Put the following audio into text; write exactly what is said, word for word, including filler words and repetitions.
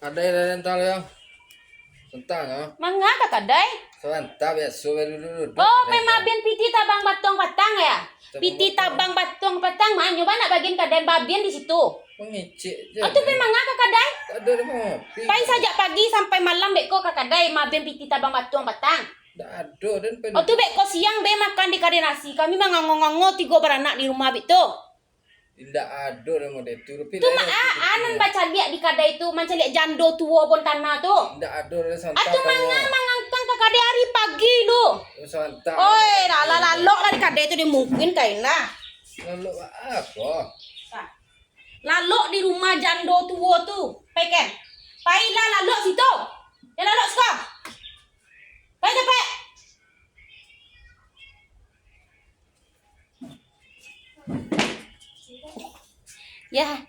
Kadai lah, santa lah, yo. Santa nyo. Manga ka kadai? Santa biaso baru dulu. Oh, pai mabian pitih tabang batuang patang, yo? Pitih tabang batuang patang, ma nyo bana bagian kadai, babian di situ. Mangecek je. Oh, tu pai manga ka kadai? Ado di ngopi. Pai sajak pagi sampai malam beko ka kadai, mabian pitih tabang batuang patang. Ndak ado den pai. Oh, tu beko siang be makan di kadai nasi. Kami mangango-ngango tigo baranak di rumah bek tu. Indak ado nan model tu, tapi Tu mak aa nan bacaliak di kadai tu, mancaliak jando tuo bon tanah tu. Indak ado nan santai. Atu mangan mangangkang ka kadai ari pagi tu. Santai. Oi, lah lah lalok lah di kadai tu, dia mungkin kain lah. Lalok apo? Lalok di rumah jando tuo tu. Pai kan? Pailah lalok situ. Jan lalok siko. Pai capek. Ya,